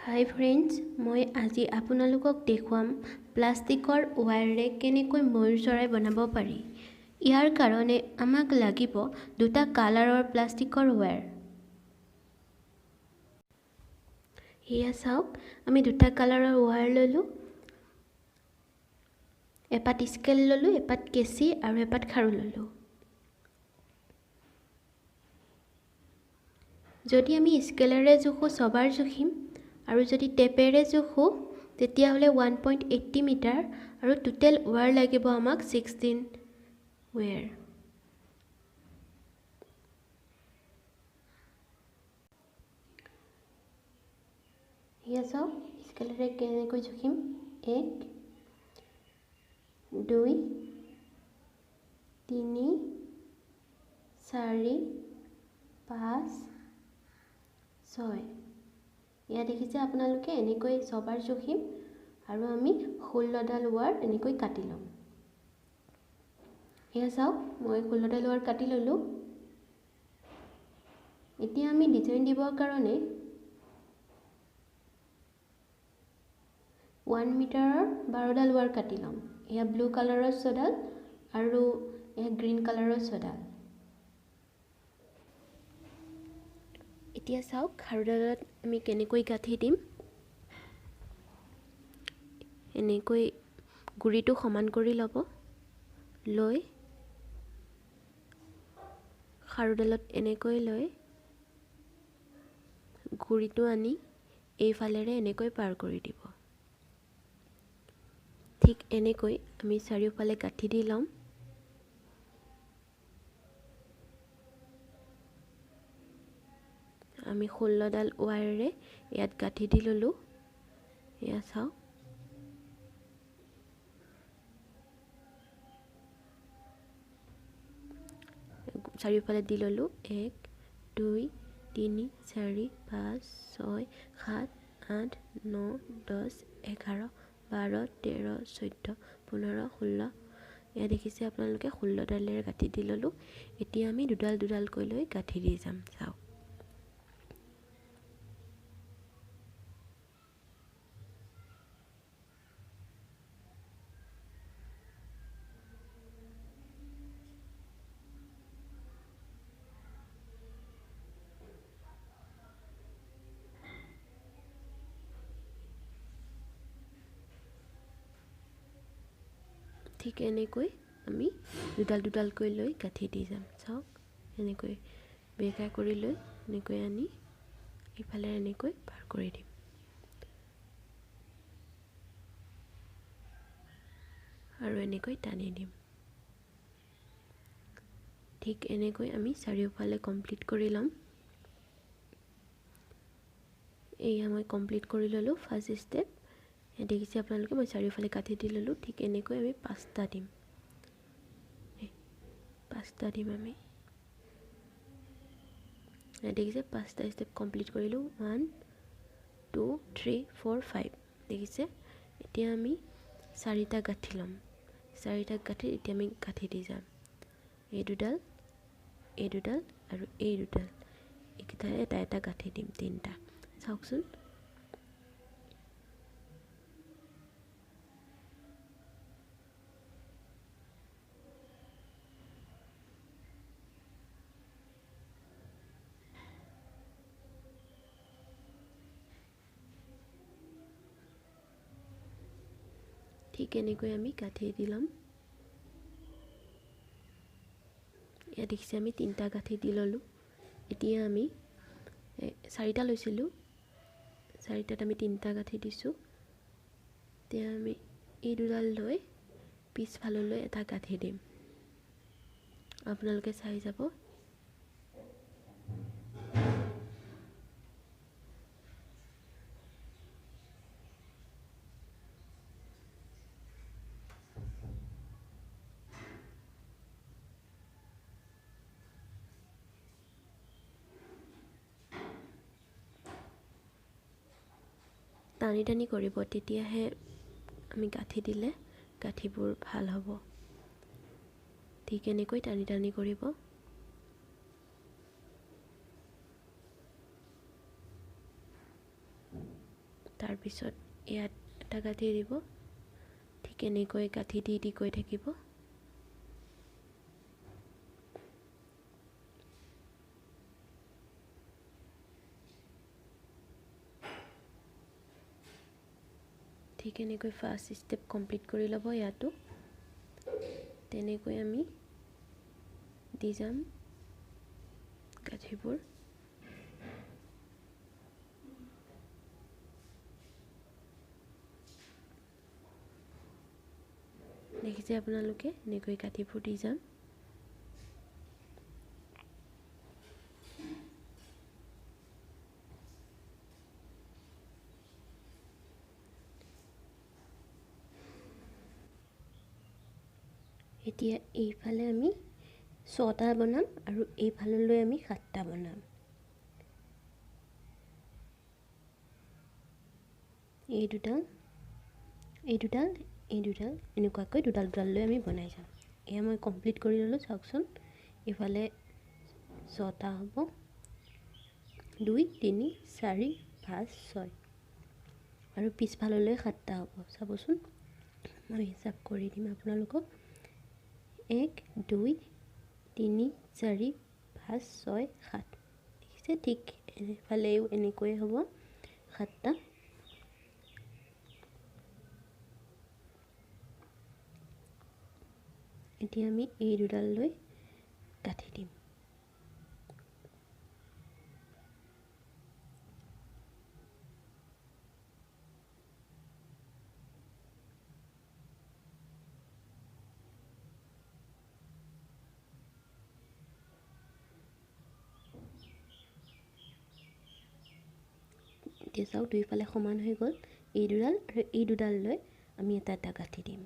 হাই friends, মই আজি আপোনালোকক দেখুৱাম প্লাষ্টিকৰ ৱায়াৰেৰে কেনেকৈ ময়ূৰ চৰাই বনাব পাৰি। ইয়াৰ কাৰণে আমাক লাগিব দুটা কালাৰৰ প্লাষ্টিকৰ ৱায়াৰ। এয়া চাওক, আমি দুটা কালাৰৰ ৱায়াৰ ল'লোঁ, এপাত স্কেল ল'লোঁ, এপাত কেঁচি আৰু এপাত খাৰু ল'লোঁ। যদি আমি স্কেলেৰে জোখোঁ ছবাৰ জুখিম, আৰু যদি টেপেৰে জোখোঁ তেতিয়াহ'লে 1.80 মিটাৰ, আৰু টোটেল ৱায়াৰ লাগিব আমাক 16 ৱেৰ। এয়া চাওক, স্কেলেৰে কেনেকৈ জুখিম। 1 2 3 4 5 6। এয়া দেখিছে আপোনালোকে, এনেকৈ ছবাৰ জুখিম আৰু আমি 16ডাল ৱায়াৰ এনেকৈ কাটি ল'ম। এয়া চাওক, মই 16ডাল ৱায়াৰ কাটি ল'লোঁ। এতিয়া আমি ডিজাইন দিবৰ কাৰণে 1 মিটাৰৰ 12ডাল ৱায়াৰ কাটি ল'ম। এয়া ব্লু কালাৰৰ ছডাল আৰু এয়া গ্ৰীণ কালাৰৰ ছডাল। এতিয়া চাওক খাৰুডালত আমি কেনেকৈ গাঁঠি দিম। এনেকৈ গুড়িটো সমান কৰি ল'ব, লৈ খাৰুডালত এনেকৈ লৈ গুড়িটো আনি এইফালেৰে এনেকৈ পাৰ কৰি দিব। ঠিক এনেকৈ আমি চাৰিওফালে গাঁঠি দি ল'ম। আমি 16ডাল ৱায়াৰেৰে ইয়াত গাঁঠি দি ল'লোঁ। এয়া চাওক, চাৰিওফালে দি ল'লোঁ। 1 2 3 4 5 6 7 8 9 10 11 12 13 14 15 16। এয়া দেখিছে আপোনালোকে, 16ডালেৰে গাঁঠি দি ল'লোঁ। এতিয়া আমি দুডাল দুডালকৈ লৈ গাঁঠি দি যাম। চাওক, ঠিক এনেকৈ আমি দুডাল দুডালকৈ লৈ গাঁঠি দি যাম। চাওক, এনেকৈ বেঁকা কৰি লৈ এনেকৈ আনি ইফালে এনেকৈ পাৰ কৰি দিম। আৰু এনেকৈ টানি দিম। ঠিক এনেকৈ আমি চাৰিওফালে কমপ্লিট কৰি ল'ম। এয়া মই কমপ্লিট কৰি ল'লোঁ ফাৰ্ষ্ট ষ্টেপ। দেখিছে আপোনালোকে, মই চাৰিওফালে কাটি দি ল'লোঁ। ঠিক এনেকৈ আমি পাঁচটা দিম, পাঁচটা দিম আমি। দেখিছে, পাঁচটা ষ্টেপ কমপ্লিট কৰিলোঁ। 1 2 3 4 5। দেখিছে, এতিয়া আমি চাৰিটা গাঁঠি ল'ম। চাৰিটা গাঁঠি এতিয়া আমি গাঁঠি দি যাম। এই দুডাল, এই দুডাল আৰু এই দুডাল, এইকেইটা এটা এটা গাঁঠি দিম, তিনিটা। চাওকচোন, ঠিক এনেকৈ আমি গাঁঠি দি ল'ম। ইয়াত দেখিছে, আমি তিনিটা গাঁঠি দি ল'লোঁ। এতিয়া আমি চাৰিটা লৈছিলোঁ, চাৰিটাত আমি তিনিটা গাঁঠি দিছোঁ। এতিয়া আমি এই দুডাল লৈ পিছফাললৈ এটা গাঁঠি দিম। আপোনালোকে চাই যাব। টানি টানি কৰিব, তেতিয়াহে আমি গাঁঠি দিলে গাঁঠিবোৰ ভাল হ'ব। ঠিক এনেকৈ টানি টানি কৰিব। তাৰপিছত ইয়াত এটা গাঁঠি দিব। ঠিক এনেকৈ গাঁঠি দি দি গৈ থাকিব। ঠিক এনেকৈ ফাৰ্ষ্ট ষ্টেপ কমপ্লিট কৰি ল'ব। ইয়াতো তেনেকৈ আমি দি যাম গাঁঠিবোৰ। দেখিছে আপোনালোকে, এনেকৈ গাঁঠিবোৰ দি যাম। এতিয়া এইফালে আমি 6টা বনাম আৰু এইফাললৈ আমি 7টা বনাম। এই দুডাল, এই দুডাল, এই দুডাল, এনেকুৱাকৈ দুডাল দুডাল লৈ আমি বনাই যাম। এয়া মই কমপ্লিট কৰি ল'লোঁ। চাওকচোন, এইফালে 6টা হ'ব, 2 3 4 5 6, আৰু পিছফাললৈ 7টা হ'ব। চাবচোন, মই হিচাপ কৰি দিম আপোনালোকক। 1 2 3 4 5 6 7। দেখিছে, ঠিক এইফালেও এনেকৈয়ে হ'ব 7টা। এতিয়া আমি এই দুডাল লৈ গাঁঠি দিম। এতিয়া চাওক, দুইফালে সমান হৈ গ'ল। এই দুডাল আৰু এই দুডাল লৈ আমি এটা এটা গাঁঠি দিম।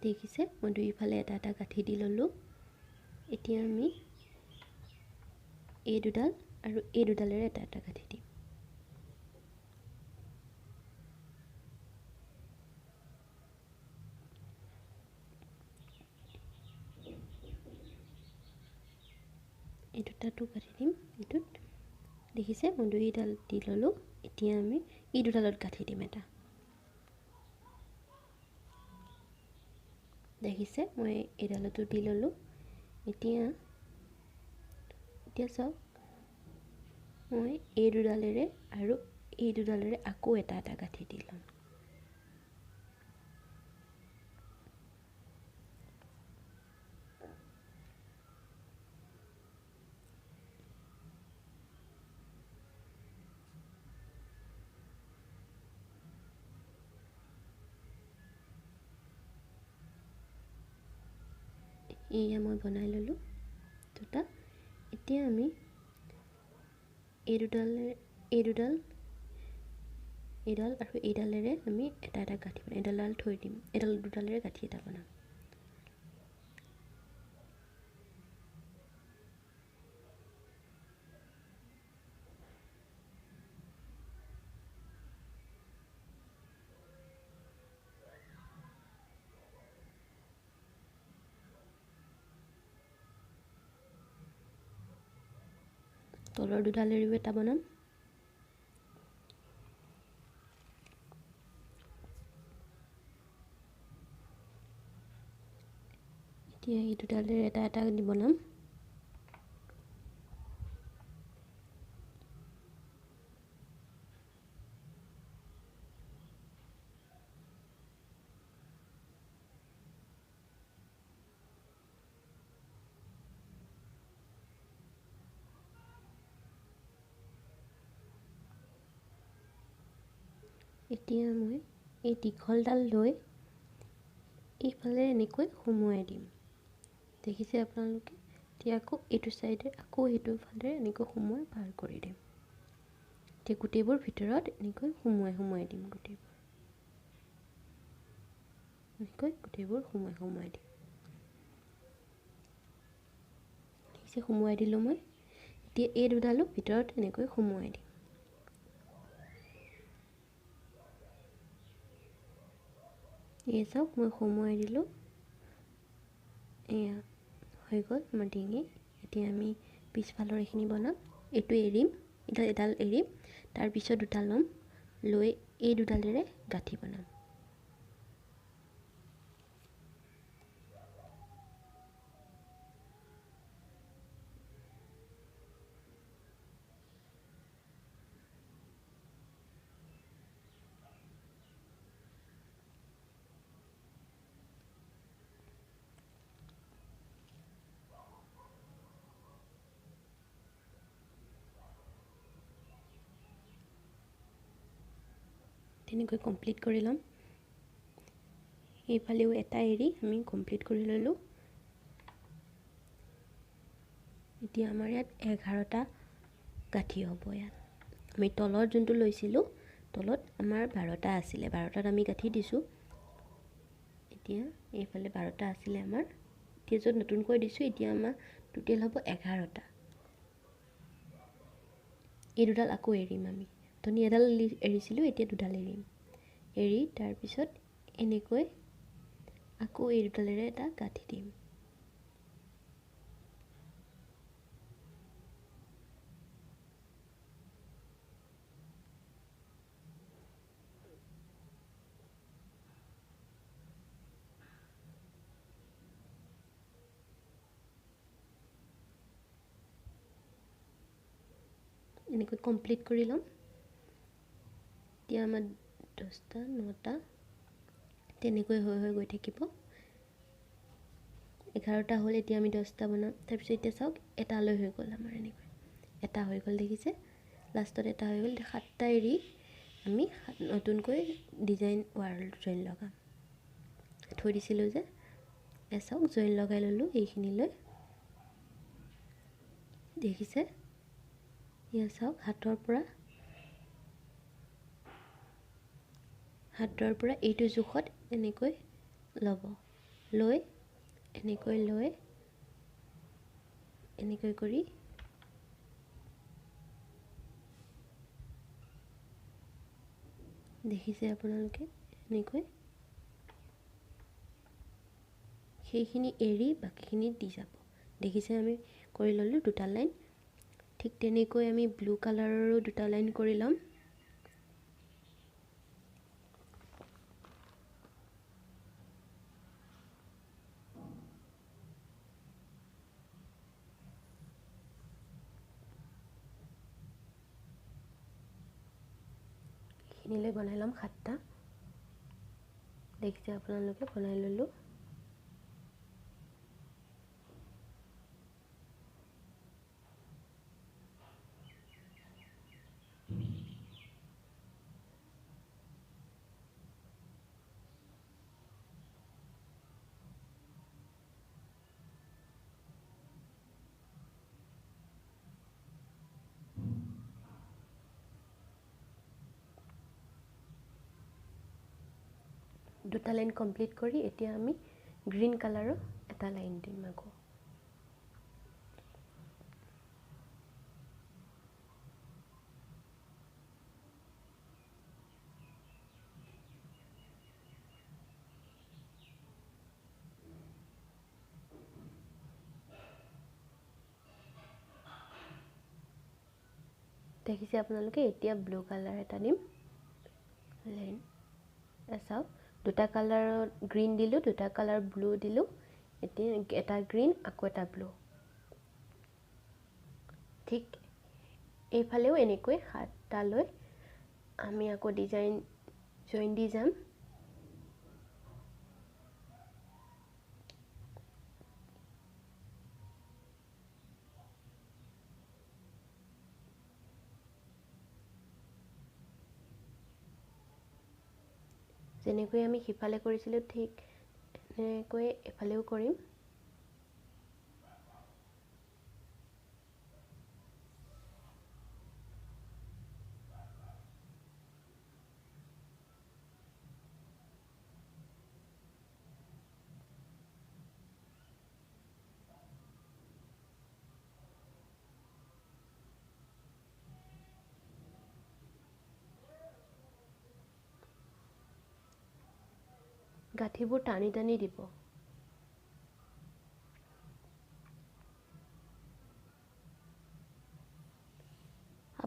দেখিছে, মই দুইফালে এটা এটা গাঁঠি দি ল'লোঁ। এতিয়া আমি এই দুডাল আৰু এই দুডালেৰে এটা এটা গাঁঠি দিম। এই দুটাটো গাঁঠি দিম এইটোত। দেখিছে, মই দুইডাল দি ল'লোঁ। এতিয়া আমি এই দুডালত গাঁঠি দিম এটা। দেখিছে, মই এইডালতো দি ল'লোঁ। এতিয়া এতিয়া চাওক, মই এই দুডালেৰে আৰু এই দুডালেৰে আকৌ এটা এটা গাঁঠি দি ল'ম। এয়া মই বনাই ল'লোঁ দুটা। এতিয়া আমি এই দুডালেৰে, এই দুডাল, এইডাল আৰু এইডালেৰে আমি এটা এটা গাঁঠি বনাম। এডাল থৈ দিম, এডাল দুডালেৰে গাঁঠি এটা বনাম। তলৰ দুডালেৰেও এটা বনাম। এতিয়া এই দুডালেৰে এটা এটা বনাম। এতিয়া মই এই দীঘলডাল লৈ এইফালে এনেকৈ সুমুৱাই দিম। দেখিছে আপোনালোকে? এতিয়া আকৌ এইটো চাইডে আকৌ সেইটো ফালেৰে এনেকৈ সুমুৱাই পাৰ কৰি দিম। এতিয়া গোটেইবোৰ ভিতৰত এনেকৈ সুমুৱাই সুমুৱাই দিম, গোটেইবোৰ এনেকৈ গোটেইবোৰ সুমুৱাই সুমুৱাই দিম। দেখিছে, সুমুৱাই দিলোঁ মই। এতিয়া এই দুডালো ভিতৰত এনেকৈ সুমুৱাই দিম। এই চাওক, মই সুমুৱাই দিলোঁ। এয়া হৈ গ'ল আমাৰ ডিঙি। এতিয়া আমি পিছফালৰ এইখিনি বনাম। এইটো এৰিম, এতিয়া এডাল এৰিম, তাৰপিছত দুটা ল'ম, লৈ এই দুডালেৰে গাঁঠি বনাম। তেনেকৈ কমপ্লিট কৰি ল'ম। এইফালেও এটা এৰি আমি কমপ্লিট কৰি ল'লোঁ। এতিয়া আমাৰ ইয়াত 11টা গাঁঠি হ'ব। ইয়াত আমি তলত যোনটো লৈছিলোঁ, তলত আমাৰ 12টা আছিলে, 12টাত আমি গাঁঠি দিছোঁ। এতিয়া এইফালে 12টা আছিলে আমাৰ, এতিয়া য'ত নতুনকৈ দিছোঁ এতিয়া আমাৰ টোটেল হ'ব 11টা। এই দুডাল আকৌ এৰিম আমি। ধনী এডাল এৰিছিলোঁ, এতিয়া দুডাল এৰিম। এৰি তাৰপিছত এনেকৈ আকৌ এই দুডালেৰে এটা গাঁঠি দিম। এনেকৈ কমপ্লিট কৰি ল'ম। এতিয়া আমাৰ 10টা 9টা তেনেকৈ হৈ হৈ গৈ থাকিব। 11টা হ'ল, এতিয়া আমি 10টা বনাম। তাৰপিছত এতিয়া চাওক এটালৈ হৈ গ'ল আমাৰ, এনেকৈ এটা হৈ গ'ল, দেখিছে লাষ্টত এটা হৈ গ'ল। 7টা এৰি আমি নতুনকৈ ডিজাইন ৱাৰল জইন লগাম। থৈ দিছিলোঁ যে, চাওক জইন লগাই ল'লোঁ এইখিনিলৈ, দেখিছে। এয়া চাওক হাতৰ পৰা এইটো জোখত এনেকৈ ল'ব, লৈ এনেকৈ লৈ এনেকৈ কৰি দেখিছে আপোনালোকে, এনেকৈ সেইখিনি এৰি বাকীখিনি দি যাব। দেখিছে আমি কৰি ল'লোঁ দুটা লাইন। ঠিক তেনেকৈ আমি ব্লু কালাৰৰো দুটা লাইন কৰি ল'ম। এইখিনিলৈ বনাই ল'ম 7টা। দেখিছে আপোনালোকে, বনাই ল'লোঁ। দুটা লাইন কমপ্লিট কৰি এতিয়া আমি গ্ৰীণ কালাৰৰ এটা লাইন দিম আকৌ। দেখিছে আপোনালোকে, এতিয়া ব্লু কালাৰ এটা দিম লাইন। চাওক দুটা কালাৰত গ্ৰীণ দিলোঁ, দুটা কালাৰ ব্লু দিলোঁ, এতিয়া এটা গ্ৰীণ আকৌ এটা ব্লু। ঠিক এইফালেও এনেকৈ 7টালৈ আমি আকৌ ডিজাইন জইন দি যাম। যেনেকৈ আমি সিফালে কৰিছিলোঁ ঠিক এনেকৈ এফালেও কৰিম। গাঁঠিবোৰ টানি টানি দিব।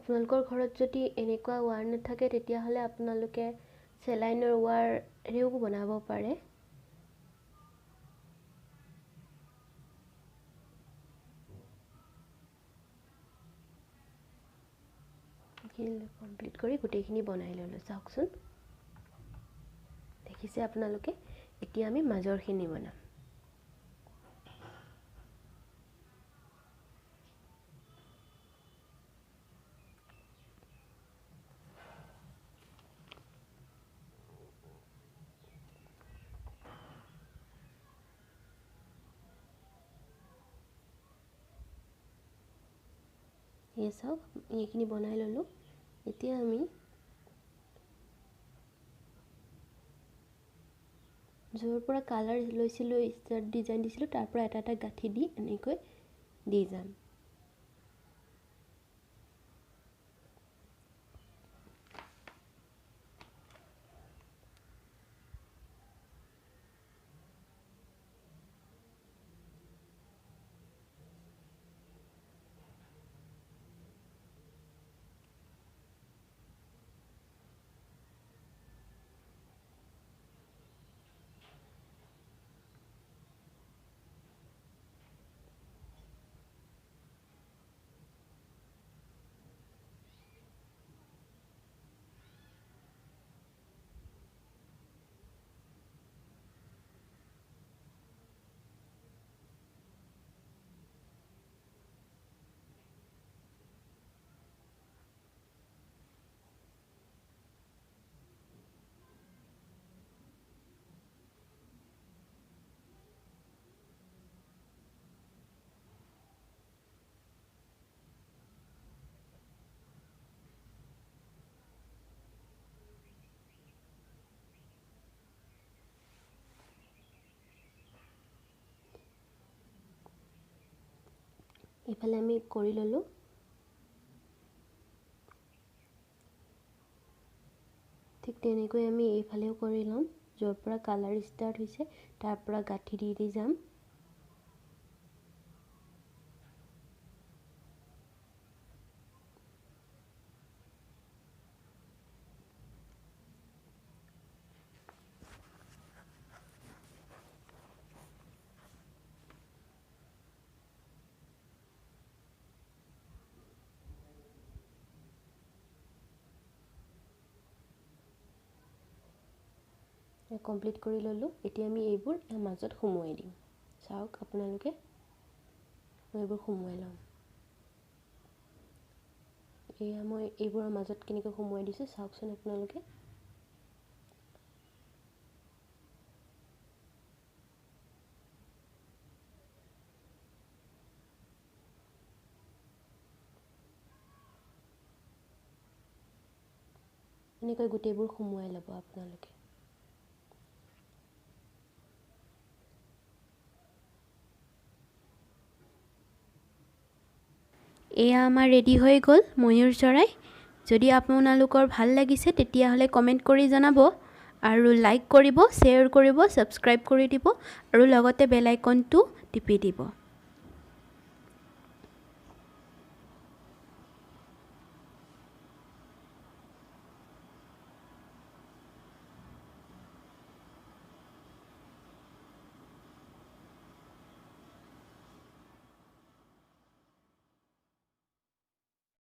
আপোনালোকৰ ঘৰত যদি এনেকুৱা ৱাৰ নাথাকে তেতিয়াহ'লে আপোনালোকে চেলাইনৰ ৱাৰেও বনাব পাৰে। কমপ্লিট কৰি গোটেইখিনি বনাই ল'লোঁ। চাওকচোন, দেখিছে আপোনালোকে। এতিয়া আমি মাজৰখিনি বনাম। এই চাওক, এইখিনি বনাই ল'লোঁ। এতিয়া আমি য'ৰ পৰা কালাৰ লৈছিলোঁ, ষ্টাৰ ডিজাইন দিছিলোঁ, তাৰ পৰা এটা এটা গাঁঠি দি এনেকৈ দি যাম। এইফালে আমি কৰি ল'লোঁ। ঠিক তেনেকৈ আমি এইফালেও কৰি ল'ম। য'ৰ পৰা কালাৰ ষ্টাৰ্ট হৈছে তাৰ পৰা গাঁঠি দি দি যাম। কমপ্লিট কৰি ল'লোঁ। এতিয়া আমি এইবোৰ ইয়াৰ মাজত সুমুৱাই দিম। চাওক আপোনালোকে, মই এইবোৰ সুমুৱাই ল'ম। এয়া মই এইবোৰৰ মাজত কেনেকৈ সুমুৱাই দিছোঁ চাওকচোন আপোনালোকে। এনেকৈ গোটেইবোৰ সুমুৱাই ল'ব আপোনালোকে। এয়া আমাৰ ৰেডি হৈ গ'ল ময়ূৰ চৰাই। যদি আপোনালোকৰ ভাল লাগিছে তেতিয়াহ'লে কমেণ্ট কৰি জনাব আৰু লাইক কৰিব, শ্বেয়াৰ কৰিব, ছাবস্ক্ৰাইব কৰি দিব আৰু লগতে বেল আইকনটো টিপি দিব।